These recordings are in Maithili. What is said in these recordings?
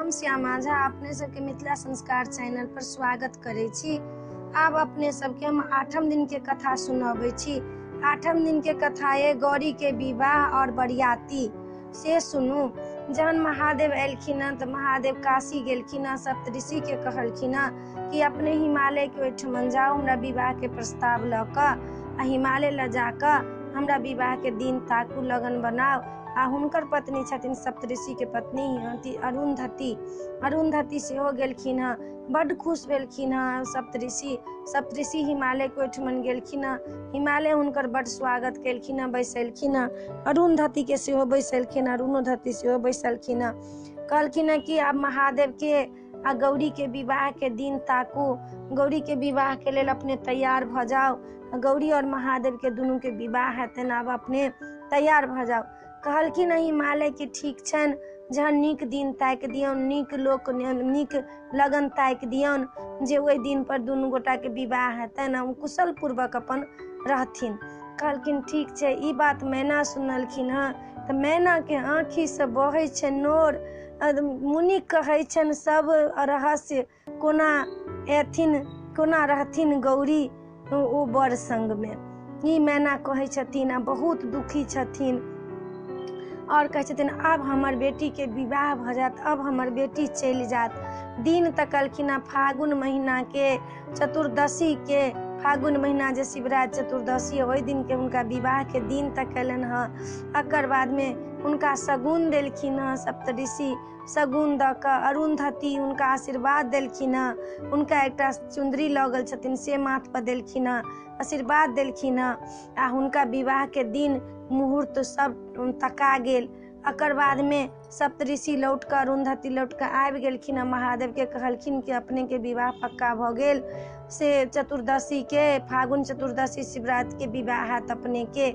हम श्यामा झा अपने सबके मिथिला संस्कार चैनल पर स्वागत करै छी। आब अपने सबके हम 8म दिन के कथा सुनाबै छी। 8म दिन के कथा है गौरी के विवाह और बरियाती। से सुनू। जहन महादेव एलखिन तऽ महादेव काशी गेलखिन, सप्तऋषि के कहलखिन कि अपने हिमालय के ओहिठमन जाउ, हमरा विवाह के प्रस्ताव लऽ कऽ आ हिमालय लऽ जाकऽ हमरा विवाह के दिन ताकू, लगन बनाउ। आ हुनकर पत्नी छथिन सप्तऋषि के पत्नी अरुंधति, अरुंधति सेहो गेलखिन हँ। बड्ड खुश भेलखिन हँ सप्तऋषि। सप्तऋषि हिमालय के ओहिठमन गेलखिन हँ। हिमालय हुनकर बड्ड स्वागत केलखिन हँ, बैसेलखिन हँ। अरुंधति के सेहो बैसेलखिन, अरुणोधति सेहो बैसलखिन हँ। कहलखिन हँ कि आब महादेव के आ गौरी के विवाह के दिन ताकू, गौरी के विवाह के लेल अपने तैयार भऽ जाउ। गौरी और महादेव के दुनू के विवाह हेतनि, आब अपने तैयार भऽ जाउ। कहलखिन हिमालय के ठीक छनि, जहन नीक दिन ताकि दियौन, नीक लोक नीक लगन ताकि दियौन जे ओहि दिन पर दुनू गोटा के विवाह हेतनि, ओ कुशल पूर्वक अपन रहथिन। कहलखिन ठीक छै। ई बात मैना सुनलखिन हँ तऽ मैना के आँखि से बहै छै नोर। मुनि कहै छनि सब रहस्य, कोना एथिन कोना रहथिन गौरी ओ बर संग में। ई मैना कहै छथिन आ बहुत दुखी छथिन और कहै छथिन आब हमर बेटी के विवाह भऽ जायत, अब हमर बेटी चलि जायत। दिन तकलखिन हँ फागुन महीना के चतुर्दशी के, फागुन महीना जे शिवरात्रि चतुर्दशी ओहि दिन के हुनका विवाह के दिन तकलनि हँ। एकर बाद में हुनका शगुन देलखिन हँ सप्तऋषि। शगुन दऽ कऽ अरुंधति हुनका आशीर्वाद देलखिन हँ। हुनका एकटा चुन्दरी लऽ गेल छथिन से माथ पर देलखिन हँ, आशीर्वाद देलखिन हँ आ हुनका विवाह के दिन मुहूर्त सब तका गेल। एकर बाद में सप्तऋषि लौट कऽ अरुंधति लौट कऽ आबि गेलखिन हँ। महादेव के कहलखिन कि अपने के विवाह पक्का भऽ गेल, से चतुर्दशी के फागुन चतुर्दशी शिवरात्रि के विवाह हैत अपने के।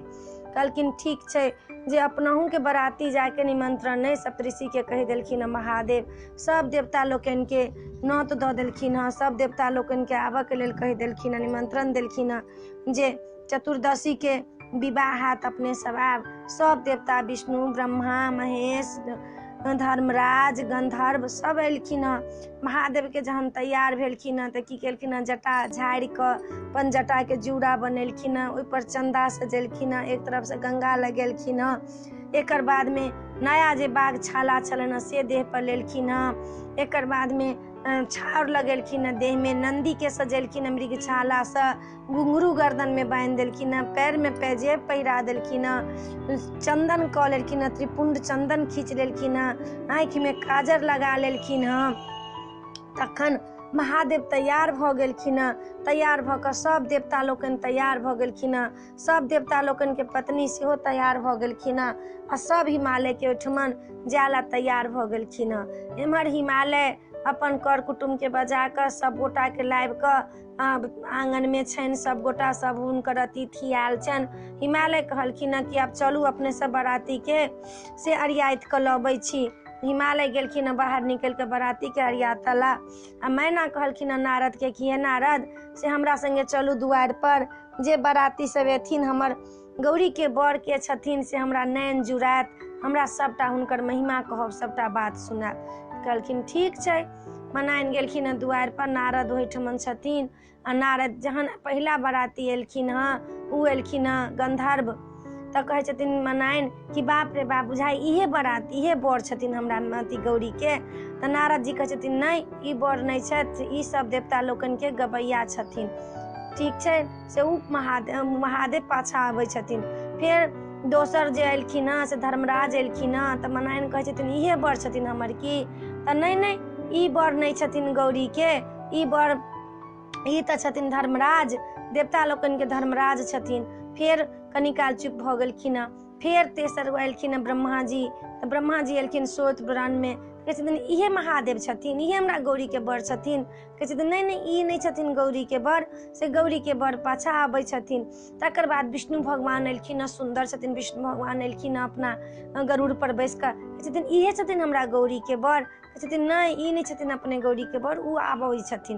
कहलखिन ठीक छै, जे अपनहु के बराती जाके निमंत्रण नहि सप्तऋषि के कहि देलखिन हँ महादेव। सब देवता लोकनि के नोत दऽ देलखिन हँ, सब देवता लोकनि के आबऽ के लेल कहि देलखिन हँ, निमंत्रण देलखिन हँ जे चतुर्दशी के विवाह हैत अपने सब आयब। सब देवता विष्णु ब्रह्मा महेश धर्मराज गंधर्व सब एलखिन हँ। महादेव के जहन तैयार भेलखिन हँ तऽ की केलखिन हँ, जटा झाड़ि कऽ अपन जटा के जूड़ा बनेलखिन हँ, ओहिपर चन्दा सजेलखिन हँ, एक तरफ से गंगा लगेलखिन हँ। एकर बाद में नया जे बाघ छाला छलनि हँ से देह पर लेलखिन हँ। एकर बाद में छाउर लगेलखिन हँ देह में, नंदी के सजेलखिन हँ मृगछाला से, घुंघरू गर्दन में बान्हि देलखिन हँ, पैर में पैजेब पहिरा देलखिन हँ, चंदन कऽ लेलखिन हँ, त्रिपुंड चंदन खींच लेलखिन हँ, आँखि में काजर लगा लेलखिन हँ। तखन महादेव तैयार भऽ गेलखिन हँ। तैयार भऽ कऽ सब देवता लोकनि तैयार भऽ गेलखिन हँ, सब देवता लोकनि के पत्नी सेहो तैयार भऽ गेलखिन हँ आ सब हिमालय के ओहिठमन जाय ला तैयार भऽ गेलखिन हँ। एम्हर हिमालय अपन कर कुटुम्ब के बजा कऽ सब गोटा के लाबि कऽ आंगन में छनि सब गोटा, सब हुनकर अतिथि आयल छनि। हिमालय कहलखिन हँ कि आब चलू अपने सब बराती के से अरियाइत कऽ लबै छी। हिमालय गेलखिन हँ बाहर निकलि कऽ बराती के अरियातऽ ला। आ मैना कहलखिन हँ नारद के कि हे नारद से हमरा संगे चलू दुआरि पर, जे बराती सब एथिन हमर गौरी के बर के छथिन से हमरा नैन जुड़ायत, हमरा सबटा हुनकर महिमा कहब, सबटा बात सुनायत। कहलखिन ठीक छै। मनाइन गेलखिन हँ दुआरि पर, नारद ओहिठमन छथिन। आ नारद जहन पहिला बराती एलखिन हँ ओ एलखिन हँ गंधर्व, तऽ कहै छथिन मनाइन कि बाप रे बाप, बुझाइ इहे बरात इहे बर छथिन हमरा अथी गौरी के। तऽ नारद जी कहै छथिन नहि ई बर नहि छथि, ई सब देवता लोकनि के गबैया छथिन। ठीक छै, से ओ महादेव पाछा अबै छथिन। फेर दोसर जे एलखिन हँ से धर्मराज एलखिन हँ, तऽ मनाइन कहै छथिन इहे बर छथिन हमर की? तऽ नहि नहि ई बर नहि छथिन गौरी के, ई बर ई तऽ छथिन धर्मराज, देवता लोकनि के धर्मराज छथिन। फेर कनी काल चुप भऽ गेलखिन हँ। फेर तेसर एलखिन हँ ब्रह्माजी, तऽ ब्रह्माजी एलखिन श्वेत व्रण में, कहै छथिन इहे महादेव छथिन, इहे हमरा गौरी के बर छथिन। कहै छथिन नहि नहि ई नहि छथिन गौरी के बर, से गौरी के बर पाछा आबै छथिन। तकर बाद विष्णु भगवान एलखिन हँ, सुन्दर छथिन विष्णु भगवान एलखिन हँ अपना गरुड़ पर बैस कऽ, कहै छथिन इहे छथिन हमरा गौरी के बर। कहै छथिन नहि, ई नहि छथिन अपने गौरीके बर, ओ आबै छथिन।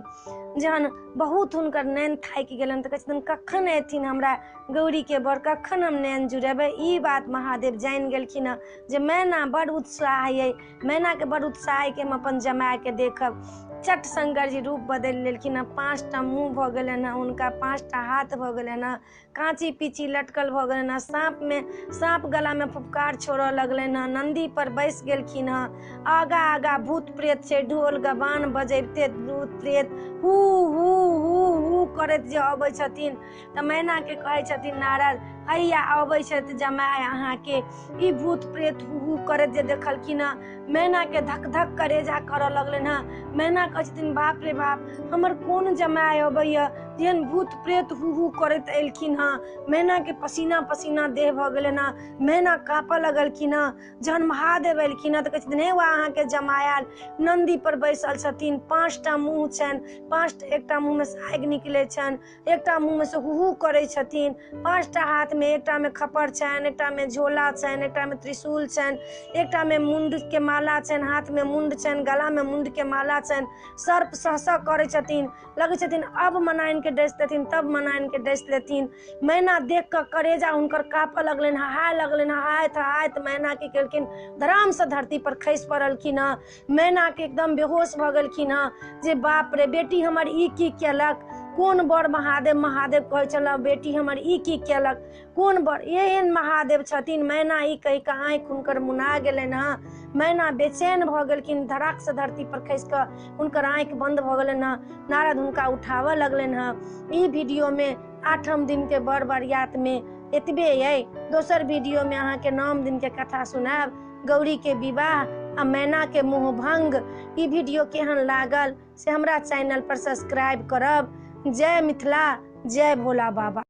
जहन बहुत हुनकर नैन थाकि गेलनि तऽ कहै छथिन कखन एथिन हमरा गौरीके बर, कखन हम नैन जुड़ेबै। ई बात महादेव जानि गेलखिन हँ जे मैना बड़ उत्साह अइ, मैनाके बड़ उत्साह अइ कि हम अपन जमायके देखब। चट शंकर जी रूप बदलि लेलखिन हँ, 5टा मुँह भऽ गेलनि हँ हुनका, 5टा हाथ भऽ गेलनि हँ, काँची पीची लटकल भऽ गेलनि हँ, साँपमे साँप गलामे फुफकार छोड़ऽ लगलनि हँ, नन्दी पर बैस गेलखिन हँ, आगा आगा भूत प्रेत छै, ढोल गबान बजैबते भूत प्रेत हू हू हू हू करैत जे अबै छथिन। तऽ मैनाके कहै छथिन नारद, हैया अबै छथि जमाय अहाँके। ई भूत प्रेत हू हू करैत जे देखलखिन हँ, मैनाके धक धक करेजा करऽ लगलनि हँ। मैना कहै छथिन बाप रे बाप, हमर कोन जमाय अबैया जेहन भूत प्रेत हू हू करैत एलखिन हँ। मैनाके पसीना पसीना देह भऽ गेलनि हँ, मैना काँपऽ लगलखिन हँ। जहन महादेव एलखिन हँ तऽ कहै छथिन हे वा अहाँके जमायल नन्दी पर बैसल छथिन, 5टा मुँह छनि, 5टा, एकटा मुँहमे से आगि निकलै छनि, एकटा मुँहमे से हू हू करै छथिन, 5टा हाथमे, एकटामे खप्पर छनि, एकटामे झोला छनि, एकटामे त्रिशूल छनि, एकटामे मुण्डके माला छनि, हाथमे मुण्ड छनि, गलामे मुण्डके माला छनि, सर्प सह सह करै छथिन, लगै छथिन अब मनाइनके डसि लेथिन तब मनाइनके डसि लेथिन। मैना देख कऽ करेजा हुनकर काँपऽ लगलनि, हहाय लगलनि, हहाइत हहाइत मैना की केलखिन धरामसँ धरती पर खसि पड़लखिन हँ। मैनाके एकदम बेहोश भऽ गेलखिन हँ जे बाप रे बेटी हमर ई की केलक, कोन बर महादेव महादेव कहै छलहुँ, बेटी हमर ई की केलक, कोन बर एहन महादेव छथिन। मैना ई कहि कऽ आँखि हुनकर मुना गेलनि हँ। मैना बेचैन भऽ गेलखिन, धड़ाकसँ धरती पर खसि कऽ हुनकर आँखि बन्द भऽ गेलनि हँ। नारद हुनका उठाबऽ लगलनि हँ। ई वीडियोमे 8म दिनके बर बरियातमे एतबे अइ। दोसर वीडियोमे अहाँके 9म दिनके कथा सुनायब, गौरीके विवाह आ मैनाके मोहभंग। ई वीडियो केहन लागल से हमरा चैनल पर सब्सक्राइब करब। जय मिथिला, जय भोला बाबा।